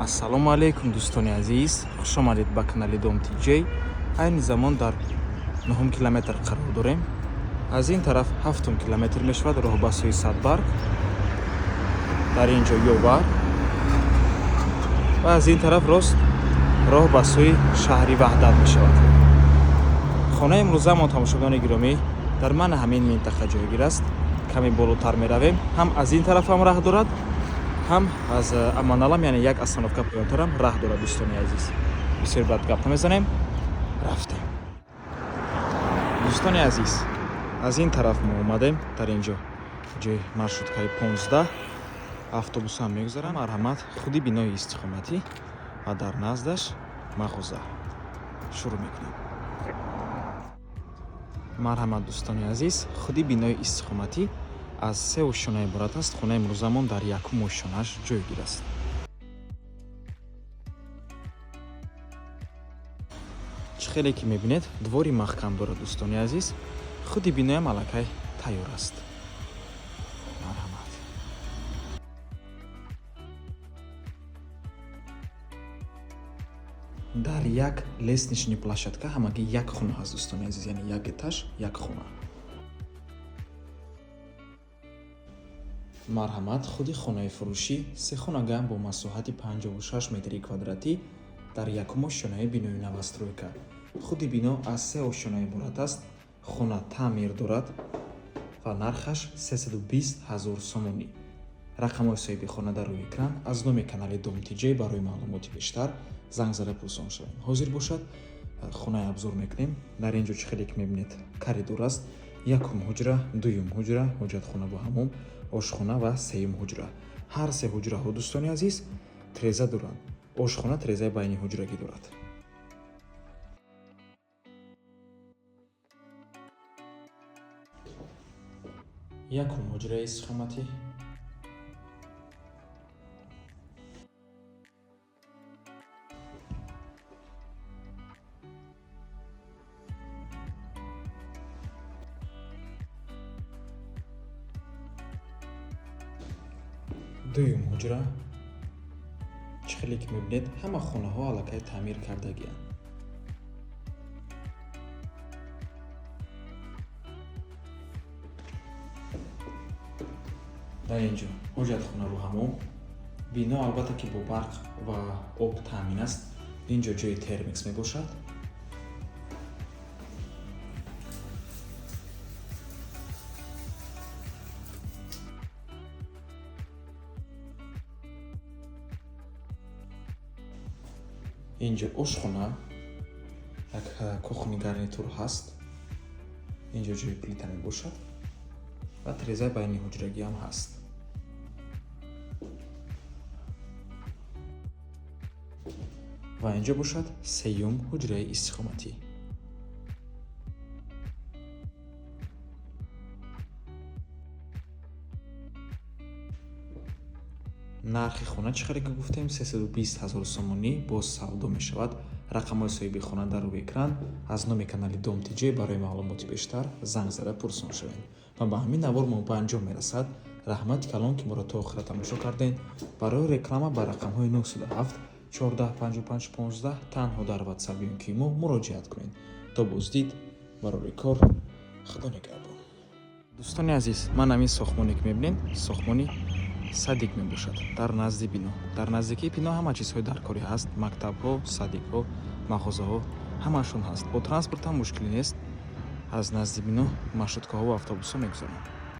Ассалому алайкум, дӯстони азиз, хуш омадед ба канали Дом Тиҷей. Айни замон дар нуҳум километр қарор дорем. Аз ин тараф ҳафтум километр мешавад, роҳ ба сӯи Садбарг. Дар ин ҷо Ёвар ва аз ин тараф рост роҳ ба сӯи шаҳри Ваҳдат мешавад. Хонаи имрӯзаамон, тамошобинони гиромӣ, дар мана ҳамин минтақа ҷойгир аст. Каме болотар меравем, ҳам аз ин тараф ҳам раҳ дорад, ҳам аз Аманалам, яъне як остановка поёнтарам раҳ дорад. Дӯстони азиз, бисёр бад гап намезанем, рафтем. Дӯстони азиз, аз ин тараф мо омадем. Дар ин ҷо ҷои маршруткаи 15 автобусҳам мегузаранд. Марҳамат, худи бинои истиқоматӣ ва дар наздаш мағоза. Шурӯъ мекунем. Марҳамат, дӯстони азиз, худи бинои истиқоматӣ аз се ошёна иборат аст. Хонаи имрӯзамон дар якум ошёнааш ҷойгир аст. Чӣ хеле ки мебинед, двори маҳкам дорад. Дӯстони азиз, худи биноям аллакай тайёр аст. Марҳамат. Дар як лестничный площадка ҳамагӣ як хона ҳаст, дӯстони азиз, яъне як этаж, як хона. Марҳамат, худи хонаи фурӯшӣ, сехонага бо масоҳати 56 метри квадратӣ дар якум ошёнаи бинои новостройка. Худи бино аз се ошёна иборат аст. Хона таъмир дорад ва нархаш 320 ҳазор сомонӣ. Рақамҳои соҳиби хона дар рӯи экран. Аз номи канали Дом Тиҷей барои маълумоти бештар занг зада пурсон шавем. Ҳозир бошад, хонаи обзор мекунем. Дар ин ҷо, чӣ хеле ки мебинед, коридор аст. Якум ҳуҷра, дуюм ҳуҷра, ҳоҷатхона бо ҳамом, ошхона ва сеюм ҳуҷра. Ҳар се ҳуҷраҳо, дӯстони азиз, треза доранд. Ошхона трезаи байни ҳуҷрагӣ дорад. Якум ҳуҷраи истиқоматӣ, дуюм ҳуҷра. Чӣ хеле ки мебинед, ҳама хонаҳо аллакай таъмир кардагианд. Дар ин ҷо ҳоҷатхонаву ҳамом. Бино, албатта ки, бо барқ ва об таъмин аст. Ин ҷо ҷои термикс мебошад. Ин ҷо ошхона, як кухонный гарнитур ҳаст. Ин ҷо ҷои плита мебошад ва трезаи байни ҳуҷрагиам ҳаст. Ва ин ҷо бошад сеюм ҳуҷраи истиқоматӣ. Нархи хона, чӣ хеле ки гуфтем, 320 ҳазор сомонӣ, боз савдо мешавад. Рақамҳои соҳиби хона дар рӯи экран. Аз номи канали Дом Тиҷей барои маълумоти бештар занг зада пурсон шавед. Ва ба ҳамин навор мо ба анҷом мерасад. Раҳмати калон, ки моро то охира тамошо кардем. Барои реклама ба рақамҳои 907 14 55 15 танҳо дар Ватсап ё ки мо муроҷиат кунед. То боздид, барори кор, Худо нигаҳбон. Дӯстони азиз, ман ҳамин сохтмоне ки мебинед, сохтмони садик мебошад дар назди бино. Дар наздикии бино ҳама чизҳои даркорӣ ҳаст: мактабҳо, садикҳо, мағозаҳо, ҳамаашон ҳаст. Бо транспорт ҳам мушкилӣ нест, аз назди бино маршруткаҳо ва автобусҳо мегузаранд.